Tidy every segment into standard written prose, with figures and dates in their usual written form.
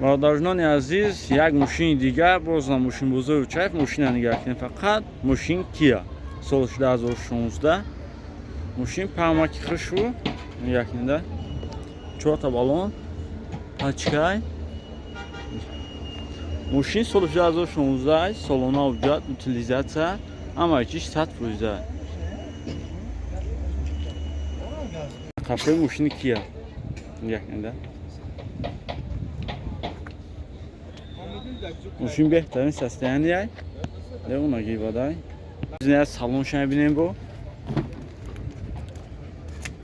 Бародарҷонони азиз, як мошини дигар, боз ҳам мошинбозори Чайф. Мошина нигаҳ кунед фақат. Мошин Кия, соли 2016. Мошин паҳмаки хушрӯ, нигаҳ кунед, чорта баллон, пачкай. Мошин соли 2016, солона ҳуҷҷат, утилизация, ҳамаи чиз 100%. Қафои мошини Кия, нигаҳ кунед. Мошин беҳтарин состояние, девонагӣ бадай. Салонша мебинем, бо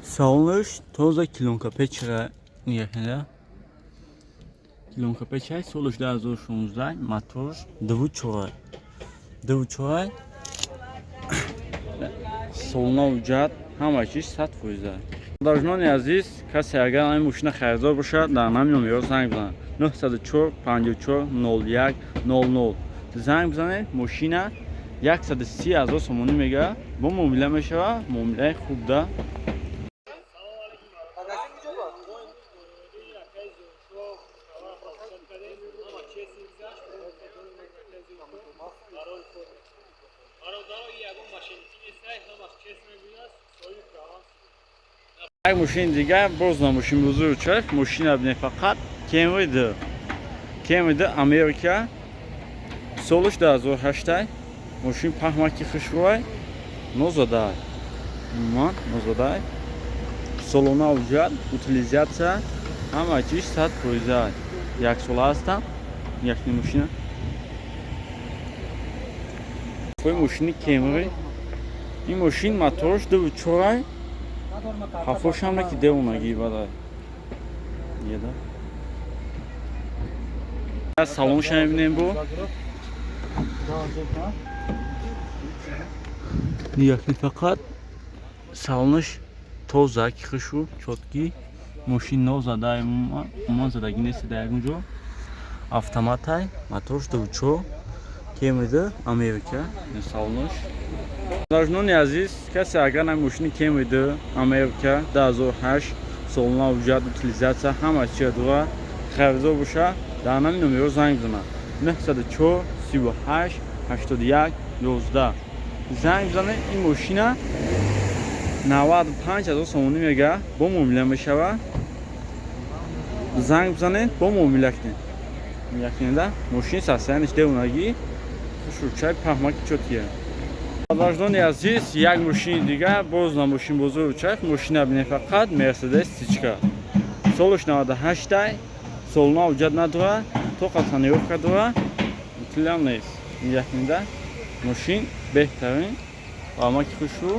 салонаш тоза, килонка печра, нигоҳ кунед, килонка печай. Солаш 2016, моторш 2.4, 2.4, солона ҳуҷҷат, ҳама чиз 100%. Бародарҷонони азиз, касе агар ин мошина харидор бошад, дар ҳамин номерҳо занг бизанад: 904 54 01 00 занг бизанед. Мошина 130 ҳазор сомонӣ мега, бо муомила мешавад, муомилаи хуб да. Як мошини дигар, боз на мошинбозори Чайф. Мошина бинед фақат, Camry 2, Camry 2 Америка, солаш 2008. Мошин паҳмаки хушрӯай, нозадай, умуман нозадай. Солона ҳуҷҷат, утилизация, ҳама чиз 100%, яксола ҳастам. Якни мошина ой, мошини Camry. Ин мошин моторш 2.4-ай, ҳафошам ки девонагӣ бадай. Еда салонша мебинем, бо нигоҳ фақат, салонаш тоза, ки хушу чёткий. Мошин нозадай, умуман задагӣ нест дар ягон ҷо. Автоматай, моторш 2.4, Camry Америка. Салонаш. Бародарҷонони азиз, касе агар на мошини Camry 2 Америка 2008, солона ҳуҷҷат, утилизация, ҳама чиза дора, харидор боша, дар ҳамин номерҳо занг бизанад: 904 38 81 11 занг бизанед. Ин мошина 95 ҳазор сомонӣ мега, бо муомила мешавад. Занг бизанед, бо муомила кунед. Якинда мошин состояние ш девонагӣ, хушрӯчай, паҳмаки чёткий. Бародарҷонони азиз, як мошини дигар, боз на мошинбозори Чайф. Мошина бинед фақат, Мерседес Тичка, солаш 98-ай, солона ҳуҷҷат надорад, тоқа тонировка дорад, утилам нест. Якинда мошин беҳтарин, паҳмаки хушрӯ.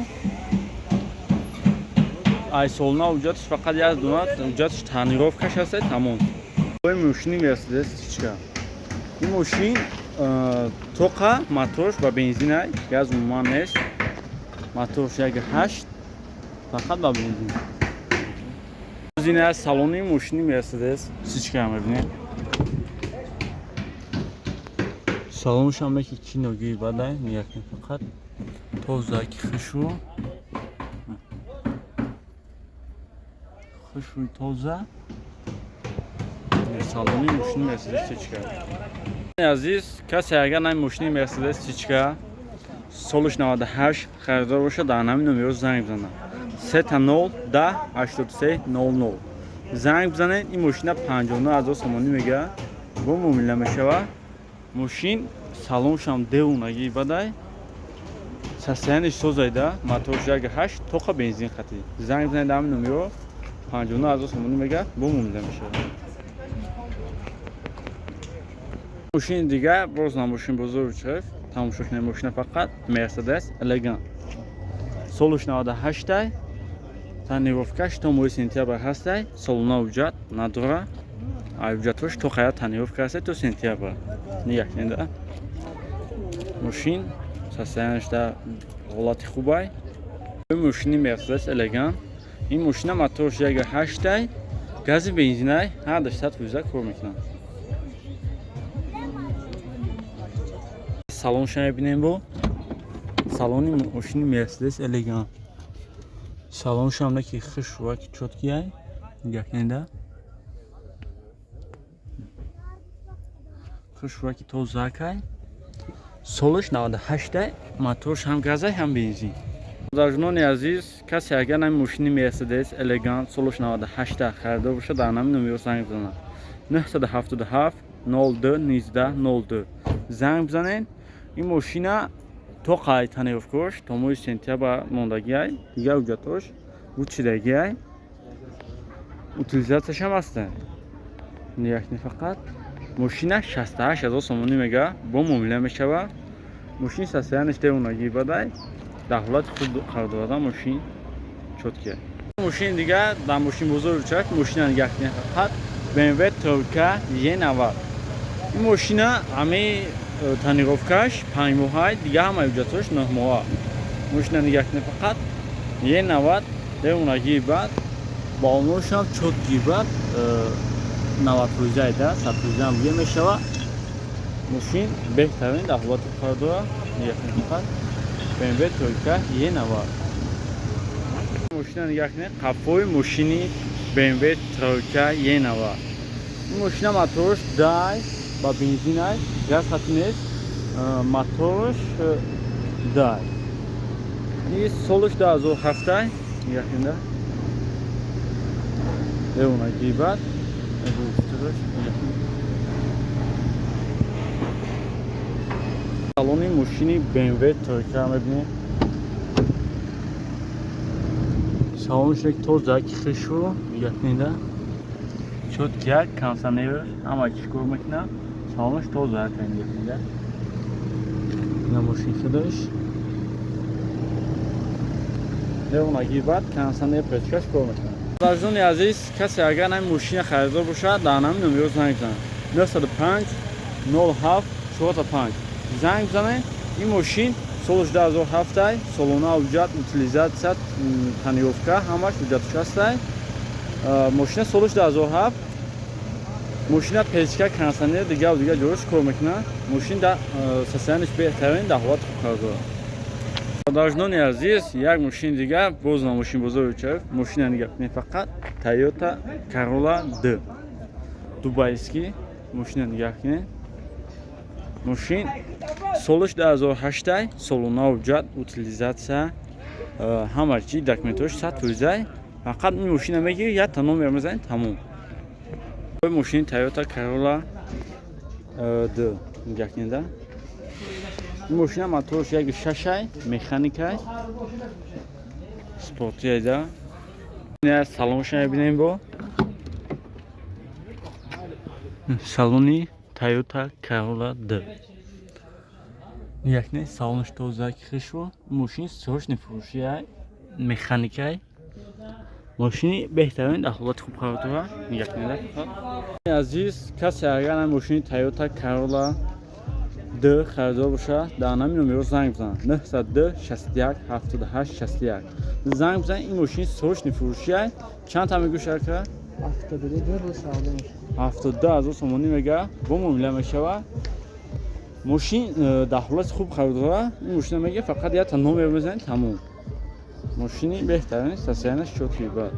Ай солона ҳуҷҷаташ фақат як дона ҳуҷҷаташ тонировка ш ҳаста, тамом. Мошини Мерседес Тичка. Ин мошин тоқа моторш ба бензинай, газ умуман нест. Моторш 1.8, фақат ба бензин. Зина салони мошини Мерседес Тичка мебинед. Салонашам ки киногии бадай, нигаҳ фақат, тоза, ки хушрӯ, хушрӯи тоза салони мошини Мерседес Тичка. Азиз, касе агар на мошини Мерседес Тичка, солаш 98, харидор бошад, дар ҳамин номерҳо занг бизанад: 000 10 83 00 занг бизанед. Ин мошина 59 ҳазор сомонӣ мега, бо муомила мешавад. Мошин салоншам девонагӣ бадай, состояние ш созайда, моторш 1.8, тоқа бензин қатӣ. Занг бизанед дар ҳамин номерҳо, 59 ҳазор сомонӣ мега, бо муомила мешавад. Мошини дигар, боз на мошинбозори Чайф. Тамошо кунед мошина фақат, Мерседес Элегант, солаш 98-ай, тонировка ш то моҳи сентябр ҳастай, солона ҳуҷҷат надора. Ай ҳуҷҷатҳош то қая тонировка ҳастай, то сентябр. Нигоҳ кунед, мошин состояние ш дар ҳолати хубай. Мошини Мерседес Элегант. Ин мошина моторш 1.8-ай, гази бензинай, ҳардаш 100% кор мекунад. Салонша мебинем, бо салони мошини Мерседес Элегант. Салоншам ки хушрӯ, ки чёткий ай, нигоҳ кунеда. Хушраки тозакай. Солаш 98, моторш ҳам газай, ҳам бензин. Дорожнони азиз, касе агар нами мошини Мерседес Элегант солаш 98 харидор бошад, дар нами номеро занг бизанад: 977 02 19 02 занг бизанед. Ин мошина то қай тонировкош то моҳи сентябр мондагиай, дигар ҳуҷҷатош бучидагиай, утилизатсияшам ҳаста. Як не, фақат мошина 68 ҳазор сомонӣ мега, бо муомила мешава. Мошин состояниш девонагӣ бадай, дар ҳолати худ қарор дорада. Мошин чёткия. Мошини дигар дар мошинбозори чак мошина нигаҳ кунед, фақат BMW тройка Е90. Ин мошина ҳамаи тонировкаш 5 моҳай, дигар ҳамаи ҳуҷҷатҳош 9 моҳа. Мошина нигаҳ кунед, фақат Е90, девонагии бад, балоношам чёткий бад, 90 фоизайда, 100 фоизаам гӯя мешава. Мошин беҳтарин дар ҳолати қарор дорад. Нигаҳ кунед, фақат BMW тройка Е90. Мошина нигаҳ кунед, қафои мошини BMW тройка Е90. Ин мошина моторш дай ба бензинай, газ хати нест, моторш дай. И солаш 2007. Нигаҳ кунед, девонагии бад. Салони мошини BMW тройка мебинед, салонш як тоза, хишу. Нигаҳ кунед, чётко як кондиционер, ҳама чӣ кор мекунад. Салонаш тоза, нигоҳ кунед, ина мошин худаш девонагии бад, кондиционер, печкаш кор мекунад. Дорожнони азиз, касе агар нами мошина харидор бошад, дар нами номеро занг бизанад: 905 07 45 занг бизанед. Ин мошин солаш 2007, солона ҳуҷҷат, утилизатсия, тонировка, ҳамаш ҳуҷҷатш ҳастай. Мошина солаш 2007, мошина печка, кондиционер, дигар дигар ҷош кор мекунад. Мошин дар состояниш беҳтарин, дар ҳолати хуб қарор дорад. Дорожнони азиз, як мошини дигар боз на мошинбозори чарф мошина нигаҳ кунед, фақат Toyota Corolla D дубайский. Мошина нигаҳ кунед, мошин солаш 2008, солона ҳуҷҷат, утилизатсия, ҳама чи документҳош 100 фоизай. Фақат ин мошина мегири, якта номер мезанед, тамом. Мошини Toyota Corolla D нигаҳ кунед. Ин мошина моторш як шашай, механикай, спортияйда. Салонша мебинем, бо салони Toyota Corolla D як не, салонаш тоза, хишу. Мошин срочный фурӯшияй, механикай. Мошини беҳтарин, дар ҳолати хуб қарор дорад. Нигаҳ кунед, азиз, касе агар мошини Toyota Corolla D харидор бошад, дар нами номеро занг бизанад: 902 61 78 61 занг бизанед. Ин мошини срочный фурӯшияй. Чанд та мегӯ, шарка? 72 ҳазор сомонӣ мега, бо муомила мешавад. Мошин дар ҳолати хуб қарор дорад. Ин мошина мега, фақат якта номер мезанед, тамом. Мошини беҳтарин, состоянияш чёткий бад.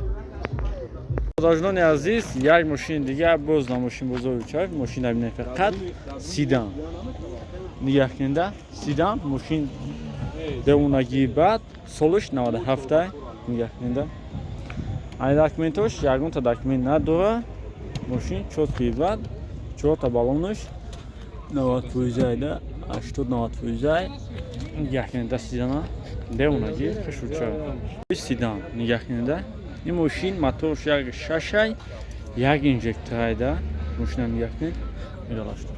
Дорожнони азиз, як мошини дигар боз на мошинбозори чарх мошина бинед, фақат седан. Нигаҳ кунеда, седан, мошин девонагии бад, солаш 97. Нигаҳ кунеда, ай документош ягонта документ надорад. Мошин чёткий бад, чорта баллонаш 90 фоизайда, 80-90 фоизай. Нигаҳ кунеда, седана девонагӣ хушрӯча седан. Нигаҳ кунеда, ин мошин моторш як шашай, як инжекторайда. Мошина нигаҳ кунед, медалашта.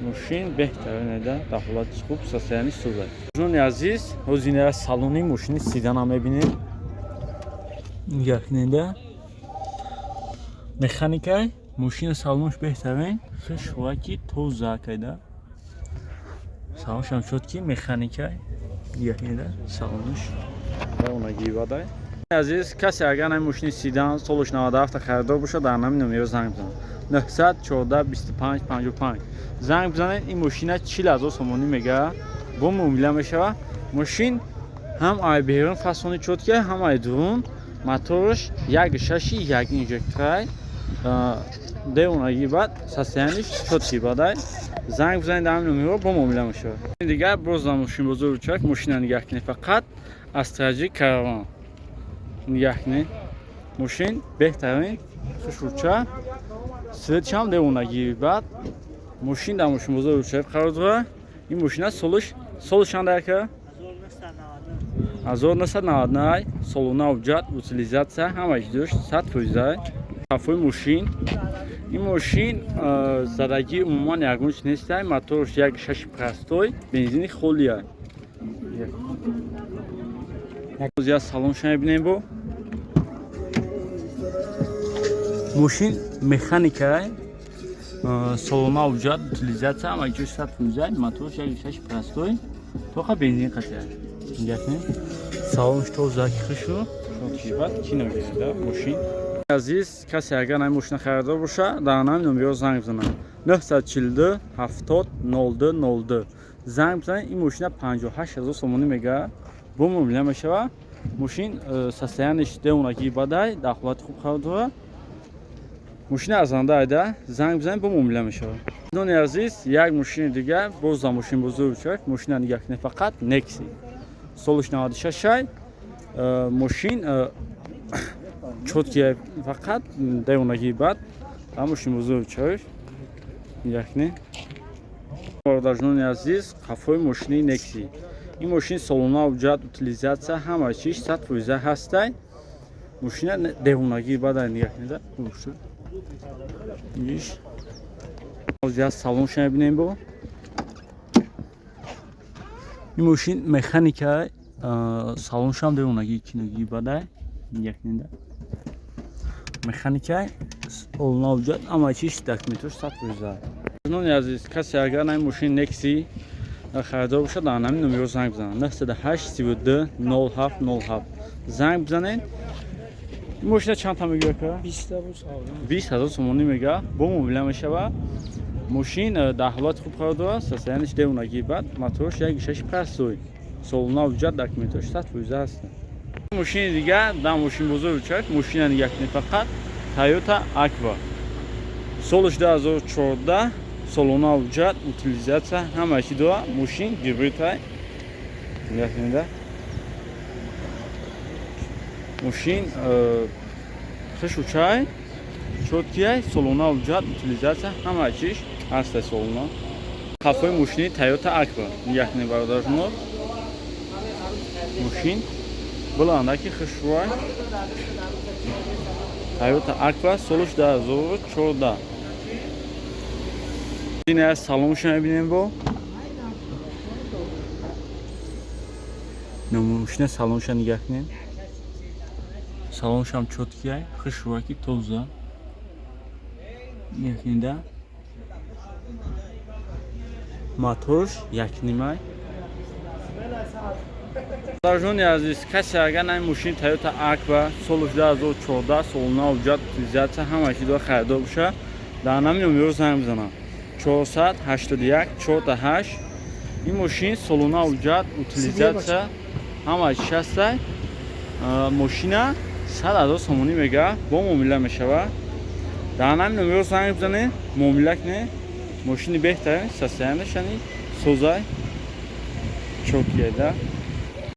Мошин беҳтаринеда, дар ҳолати хуб, состоянии созад. Ҷони азиз, ҳозир салони мошини седана мебинем. Нигаҳ кунеда, механикай. Мошина салонаш беҳтарин, хушваки тоза кайда. Салонашам шуд, ки механикай. Нигаҳ кунеда, салонаш онагибадай. Азиз, касе агар нами мошини седан солаш 97 харидор бошад, дар нами номеро занг бизанад: 914 25 55 занг бизанед. Ин мошина 40 ҳазор сомонӣ мега, бо муомила мешавад. Мошин ҳам ай берун фасони чёткия, ҳам ай дурун. Мотораш як шаши, як инжекторай. Девонаги бад, состояние ш чёткий бадай. Занг бизанед дар ҳамин номерҳо, бо муомила мешавад. Дигар боз дар мошинбозори Ручак мошина нигаҳ кунед, фақат Астра Джи Караван нигаҳ кунед. Мошин беҳтарин, хушрӯча, цвет шам девонагӣ бад. Мошин дар мошинбозори Ручаев қарор дорад. Ин мошина солиш чанд, ака? 1999, солона, ҳуҷҷат, утилизация, ҳамааш дошт, 100%. Қафои мошин. Ин мошин задагӣ умуман ягон чи нестай. Моторш як шаши простой, бензини холия. Я салонша мебинем. Бо мошин механикай, солона, ҳуҷҷат, утилизация, ҳама ҷош 100%. Моторш як шаши простой, тоқа бензин қатия. Салонш тоза, хишу бад кино гирда мошин. Азиз, касе агар ин мошина харидор боша, дар ҳамин номерҳо занг бизанад: 942 70 02 02 занг бизанед. Ин мошина 58 ҳазор сомонӣ мега, бо муомила мешавад. Мошин состояние ш девонагӣ бадай, дар ҳолати хуб қарор дорад. Мошина арзанда айда, занг бизанед, бо муомила мешавад. Дони азиз, як мошини дигар боз дар мошинбозори Ручак мошина нигаҳ кунед, фақат Некси, солиш 96 ай. Мошин чёткий, фақат девонагии бад. Дар мошинбозори Ручаев нигаҳ кунед. Бародарҷонони азиз, қафои мошини Некси. Ин мошин солона, ҳуҷҷат, утилизация, ҳама чиз 100% ҳастай. Мошина девонагии бадай, нигаҳ кунед. Иш салонша мебинем. Бо ин мошин механика, салоншам девонагии киногии бадай, нигаҳ кунед. Механика, солона, ҳуҷҷат, ҳама чиз, документош 100%. Нони азиз, касе агар ин мошини Некси харидор бошад, дар ҳамин номерҳо занг бизанад: 908 32 07 07 занг бизанед. Ин мошина чанд та мегӯяд, ка? 20 ҳазор сомонӣ мега, бо муомила мешавад. Мошин дар ҳолати хуб қарор дорад, состояние ш девонагии бад, моторш як шаши простой, солона, ҳуҷҷат, документош 100% ҳаст. Мошини дигар дар мошинбозори Ручаев мошина нигаҳ кунед, фақат Тойота Аква, солиш 2014, солона, ҳуҷҷат, утилизация, ҳама чи дорад. Мошин гибридтай, нигаҳ кунед. Мошин хушучай, чёткий ай, солона, ҳуҷҷат, утилизация, ҳама чиш ҳастай, солона. Қафои мошини Тойота Аква нигаҳ кунед, бародарҷоно. Мошин буландаки хушрӯай. Тойота Аква, солиш 2014. Ин салонша мебинем. Бо мошина салонша нигаҳ кунем. Салоншам чёткий ай, хушрӯаки, тоза, нигаҳ кунеда. Моторш якнимай. Бародарони азиз, касе агар ин мошини Тойота Аква, соли 2014, солона, ҳуҷҷат, утилизация, ҳама чи дора, харидор боша, дар ҳамин номерҳо занг бизанад: 481 48. Ин мошин солона, ҳуҷҷат, утилизация, ҳама чиш ҳастай. Мошина 100 000 сомонӣ мега, бо муомила мешавад. Дар ҳамин номерҳо занг бизанед, муомила кунед. Мошини беҳтарин, состояние шани созай, чёткий айда.